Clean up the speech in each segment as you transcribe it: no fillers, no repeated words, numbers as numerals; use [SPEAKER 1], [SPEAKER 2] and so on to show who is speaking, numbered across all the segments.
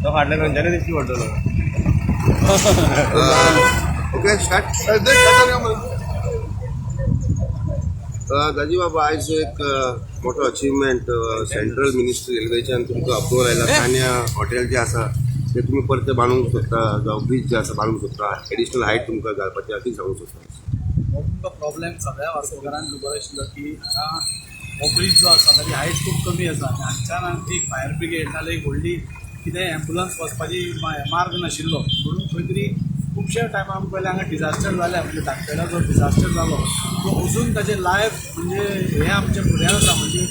[SPEAKER 1] तो फाटल्यान खंयच्यानूय दिश्टी पडटलो.
[SPEAKER 2] Okay, start. दाजी बाबा, आयज एक मोठो अचिव्हमेंट, सेंट्रल मिनिस्ट्री रेल्वेच्यान तुमकां अप्रुवल आयला. तान्या हॉटेल जे आसा ते तुमी परते बांदूंक सोदता, जावं ब्रीज जे आसा बांदूंक सोदता, एडिशनल हायट तुमकां घालपाचें आसा, कितें सांगूंक सोदता?
[SPEAKER 3] हो तुमकां प्रॉब्लेम सगळ्या वास्कोकारांक खबर आशिल्लो की हांगा हो ब्रीज जो आसा ताजी हायट खूब कमी आसा आनी हांगच्यान एक फायर ब्रिगेड नाजाल्यार एक व्हडली कितें एम्बुलन्स वचपाची मार्ग नाशिल्लो. म्हणून खंय तरी खुबशे टायमा पयलीं हांगा डिजास्टर जालें. म्हणजे धाकटेलो जो डिजास्टर जालो तो अजून ताजें लायफ म्हणजे हें आमच्या फुड्यान आसा. म्हणजे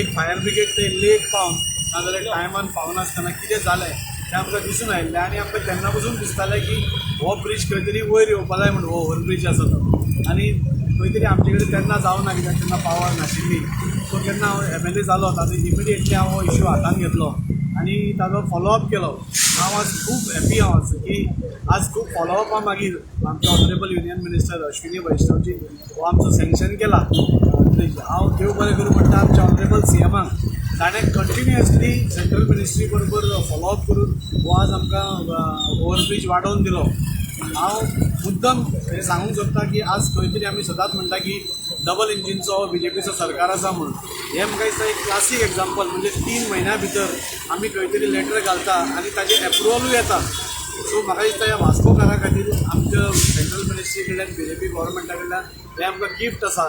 [SPEAKER 3] एक फायर ब्रिगेड ते लेट पावन नाजाल्यार टायमान पावनासतना कितें जालें तें आमकां दिसून आयिल्लें. आनी आमकां तेन्ना पसून दिसतालें की हो ब्रीज खंय तरी वयर येवपा जाय म्हणून, हो ओवर ब्रीज आसा तो. आनी खंय तरी आमचे कडेन तेन्ना जावना कित्याक तेन्ना पावर नाशिल्ली. सो जेन्ना हांव एमएलए जालो ताजो इमिडिएटली हांव हो इश्यू हातान घेतलो आनी ताजो फॉलोअप केलो. हांव आज खूब हॅपी हांव आज की आज खूब फॉलोअपा मागीर आमचे ऑनरेबल युनियन मिनिस्टर अश्विनी वैष्णवजी हो आमचो सँक्शन केला ब्रीज. हांव देव बरें करूं म्हणटा आमच्या ऑनरेबल सीएमाक, ताणें कंटिन्युअसली सेंट्रल मिनिस्ट्री बरोबर फॉलोअप करून हो आज आमकां ओवर ब्रीज वाडोवन दिलो. हांव मुद्दम हें सांगूंक सोदता की आज खंय तरी आमी सदांच म्हणटा की डबल इंजिनचो बीजेपीचो सरकार आसा म्हणून, हें म्हाका दिसता एक क्लासीक एग्जाम्पल. म्हणजे 3 म्हयन्या भितर आमी खंय तरी लेटर घालता आनी ताजें एप्रुवलूय येता. सो म्हाका दिसता ह्या वास्कोकारा खातीर आमच्या सेंट्रल मिनिस्ट्री कडल्यान, बीजेपी गव्हर्मेंटा कडल्यान हें आमकां गिफ्ट आसा.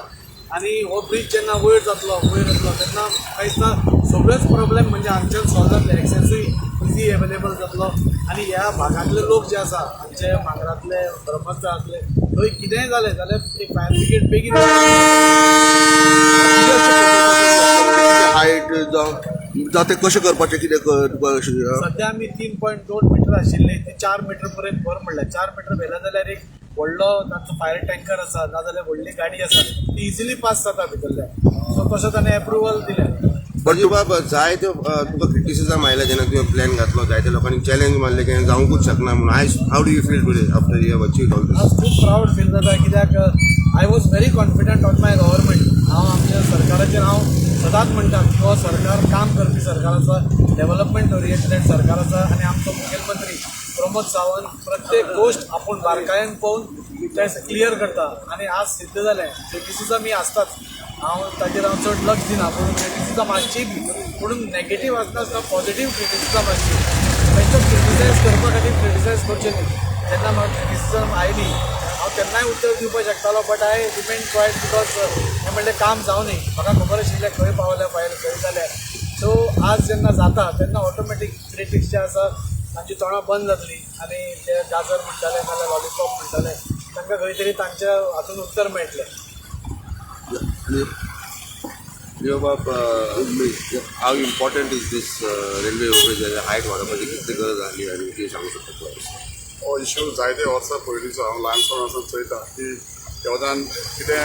[SPEAKER 3] आनी हो ब्रीज जेन्ना वयर जातलो, वयर येतलो तेन्ना म्हाका दिसता सगळेच प्रॉब्लेम म्हणजे हांगच्यान सॉल्व जातले. एक्सेसूय इजी एवेलेबल जातलो आनी ह्या भागांतले लोक जे आसा, आमचे मांगरांतले, ब्रह्मस्थळांतले, थंय कितेंय जालें जाल्यार एक फायर ब्रिगेड बेगीन
[SPEAKER 4] हायट जावं जावं तें कशें करपाचें, कितें तुका अशें?
[SPEAKER 3] सद्या आमी 3.2 मिटर आशिल्ले ते 4 मिटर पर्यंत व्हर म्हणल्यार 4 मिटर व्हेलें जाल्यार एक व्हडलो तांचो फायर टँकर आसा नाजाल्यार व्हडली गाडी आसा ती इजिली पास जाता भितरल्यान. सो तसो ताणें एप्रुवल दिलें.
[SPEAKER 2] दाजी बाब, जायते तुका क्रिटिसिजम आयला जेन्ना तुवें प्लॅन घातलो, जायते लोकांनी चॅलेंज मारले की जावंकूच शकना म्हणून. आयज how do you feel today after you have achieved all this?
[SPEAKER 3] आज खूब प्रावड फील जाता कित्याक I was very confident on my government. हांव आमच्या सरकाराचेर हांव सदांच म्हणटा की हो सरकार काम करपी सरकार आसा, डेव्हलपमेंट ओरिएंटेड सरकार आसा आनी आमचो मुखेलमंत्री प्रमोद सावंत प्रत्येक गोश्ट आपूण बारकायेन पळोवन तें क्लियर करता आनी आज सिद्ध जालें. क्रिटिसिजम ही आसताच, हांव ताजेर हांव चड लक्ष दिना, पूण क्रिटिसिजम आसची बी, पूण नेगेटीव आसनासतना पॉझिटीव क्रिटिसिजम आसची. तांचो क्रिटिसायज करपा खातीर क्रिटिसायज करचें न्ही. जेन्ना म्हाका क्रिटिसिजम आयली हांव तेन्नाय उत्तर दिवपाक शकतालो, but I remain quiet because हें म्हणलें काम जावं न्ही. म्हाका खबर आशिल्लें खंय पावल्या फायल, खंय जाल्या. सो आज जेन्ना जाता तेन्ना ऑटोमॅटीक क्रिटिक्स जे आसा तांची तोंडां बंद जातली आनी ते गाजर म्हणटाले नाजाल्यार लॉलीपॉप म्हणटाले तांकां खंय तरी तांच्या हातून उत्तर मेळटलें.
[SPEAKER 2] लिओ बाब, how important is this railway overbridge? Height वाडोवपाची कितली गरज आसली आनी कितें सांगूंक शकता तूं?
[SPEAKER 5] हो इश्यू जायते वर्सां पयलींचो. हांव ल्हानपण आसून चोयता की तेवदान कितें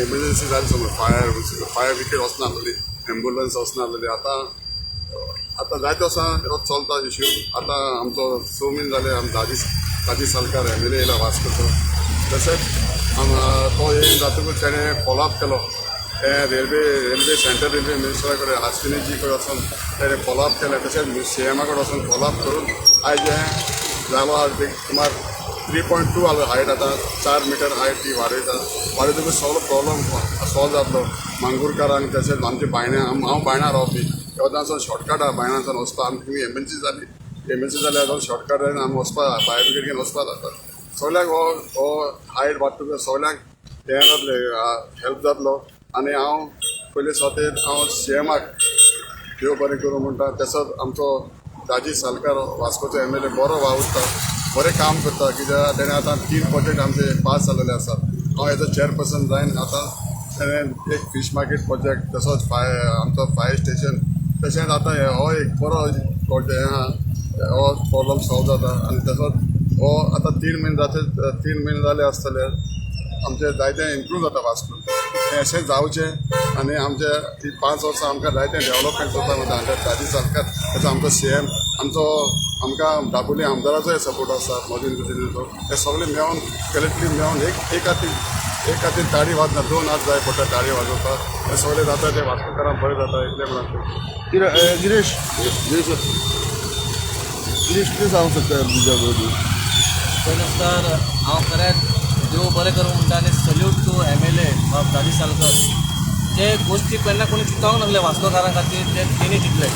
[SPEAKER 5] एमर्जन्सी जाली समज फायर ब्रिगेड वचनासलेली, एम्बुलन्स वचनासलेली. आतां आतां जायते वर्सां हो चलता इश्यू. आतां आमचो 6 म्हयने जाले आम दाजी सालकार एमएलए येयला वास्कोचो. तशेंच तो येवन जातकूच तेणें फॉलोअप केलो हें रेल्वे सेंट्रल रेल्वे मिनिस्टरा कडेन, अश्विनीजी कडेन वचून तेणें फॉलोअप केलें. तशेंच सीएमा कडेन वचून फॉलोअप करून आयज हें जालो. आहा सुमार 3.2 आलो हायट, आतां 4 मिटर हायट ती वाडयता. वाडयतकूच सगळो प्रॉब्लम सॉल्व जातलो मांगूरकारांक. तशेंच आमचे बायणा, हांव बायणा रावपी, तेन्ना शॉर्टकट आहा बायणासान वचपा. आमकां एमर्जन्सी जाली, एमर्जन्सी जाल्यार शॉर्टकट आनी आमी वचपा, फायर ब्रिगेड घेवन वचपा जाता. सगळ्याक हो हो हायट वाडटकूच सगळ्यांक हें जातलें, हेल्प जातलो. आनी हांव पयले सुवातेर हांव सीएमाक देव बरें करूं म्हणटा. तसोच आमचो दाजी सालकार वास्कोचो एमएलए बरो वावुरता, बरें काम करता कित्याक तेणें आतां 3 प्रोजेक्ट आमचे पास जाल्लेले आसात. हांव एज अ चेअरपर्सन जायन आतां तेणें एक फीश मार्केट प्रोजेक्ट, तसोच फायर आमचो फायर स्टेशन, तशेंच आतां हो एक बरो प्रोजेक्ट आहा, हो प्रॉब्लम सॉल्व जाता. आनी तसोच हो आतां 3 म्हयने जाते, 3 म्हयने जाले आसतले, आमचे जायते इम्प्रूव जाता वास्कोन. हें अशें जावचें आनी आमचे ही 5 वर्सां आमकां जायते डेवलपमेंट जाता म्हणटा आमच्या दादी सरकार. तसो आमचो CM, आमचो आमकां दाबोली आमदाराचोय सपोर्ट आसा, मोदीन कुतिन्होचो. हे सगळे मेळोन कलेक्टिव मेळोन एक हातीन ताळी वाजना, 2 हात जाय पडटा ताळी वाजोवपाक. हे सगळे जाता ते वास्कोकारांक बरें जाता इतलें म्हणून.
[SPEAKER 4] गिरीश,
[SPEAKER 2] गिरीश,
[SPEAKER 4] गिरीश कितें सांगूंक सोदता ब्रिजा बद्दल?
[SPEAKER 6] पयलें तर हांव खरेंच देव बरें करूं म्हणटा आनी सल्यूट टू MLA बाब दादी सालकर. जे गोश्टी केन्ना कोणी चिंतोंक नासले वास्कोकारां खातीर ते तेणी चिंतले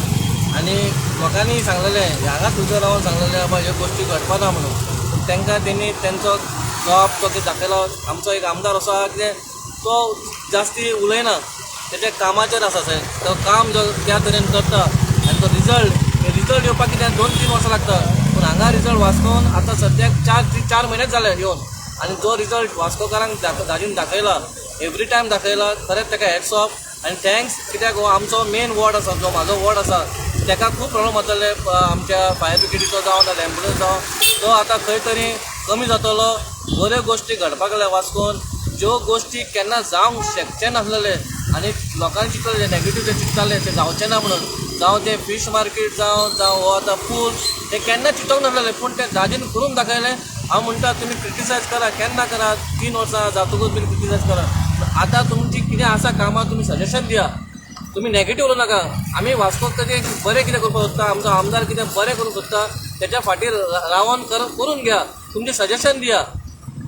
[SPEAKER 6] आनी लोकांनी सांगलेलें, हांगा तुजो रावन सांगलेलें बाबा ह्यो गोश्टी घडपा ना म्हणून, पूण तांकां तेणी तेंचो जबाब तो कितें दाखयलो. आमचो एक आमदार असो आहा कितें तो जास्ती उलयना, तेच्या कामाचेर आसा सायब. तो काम जो त्या तरेन करता आनी तो रिजल्ट येवपाक कितें 2-3 वर्सां लागता, पूण हांगा रिजल्ट वास्कोन आतां सद्याक 4 म्हयनेच जाले येवन, आनी जो रिजल्ट वास्कोकारांक दादीन दाखयला, एवरी टायम दाखयला, खरेंच ताका हॅट्स ऑफ आनी thanks. कित्याक हो आमचो मेन वॉर्ड आसा, जो म्हाजो वॉर्ड आसा ताका खूब प्रॉब्लम जाताले आमच्या फायर ब्रिगेडीचो जावं नाल्यार एम्बुलंस जावं, तो आतां खंय तरी कमी जातलो. बऱ्यो गोश्टी घडपाक लागल्या वास्कोन, ज्यो गोश्टी केन्ना जावंक शकचे नासलेले आनी लोकांनी चिंतलें नेगेटीव जे चिंतताले ते जावचें ना म्हणून, जावं तें फीश मार्केट जावं, जावं हो आतां पूल, ते केन्ना चिंतोंक नासलेले, पूण ते दादीन करून दाखयलें. हांव म्हणटा तुमी क्रिटिसायज करा, केन्ना करा, 3 वर्सां जातकूच बीन क्रिटिसायज करा. आतां तुमची कितें आसा कामां तुमी सजेशन दिया, तुमी नेगेटीव उलोवं नाका. आमी वास्कोक कितें बरें कितें करपाक सोदता, आमचो आमदार कितें बरें करूंक सोदता तेच्या फाटीर रावन करून घ्या, तुमचें सजेशन दिया.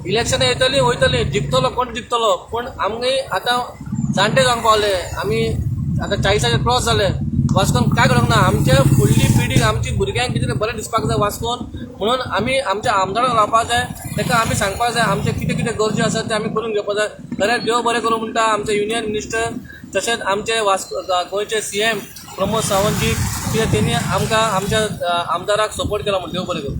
[SPEAKER 6] इलेक्शनां येतलीं वयतलीं, जिखतलो कोण जिखतलो, पूण आमी आतां जाणटे जावंक पावले, आमी आतां 40 क्रॉस जाले, वास्कोन काय घडोवंक ना. आमच्या फुडली पिढी, आमची भुरग्यांक कितें बरें दिसपाक जाय वास्कोन, म्हणून आमी आमच्या आमदाराक लावपाक जाय, ताका आमी सांगपाक जाय आमचे कितें कितें गरज्यो आसात ते आमी करून घेवपाक जाय. खरें देव बरें करूं म्हणटा आमचे युनियन मिनिस्टर, तशेंच आमचे वास्को गोंयचे CM Pramod सावंतजी, कित्याक तेणी आमकां आमच्या आमदाराक सपोर्ट केला म्हूण देव बरें करूं.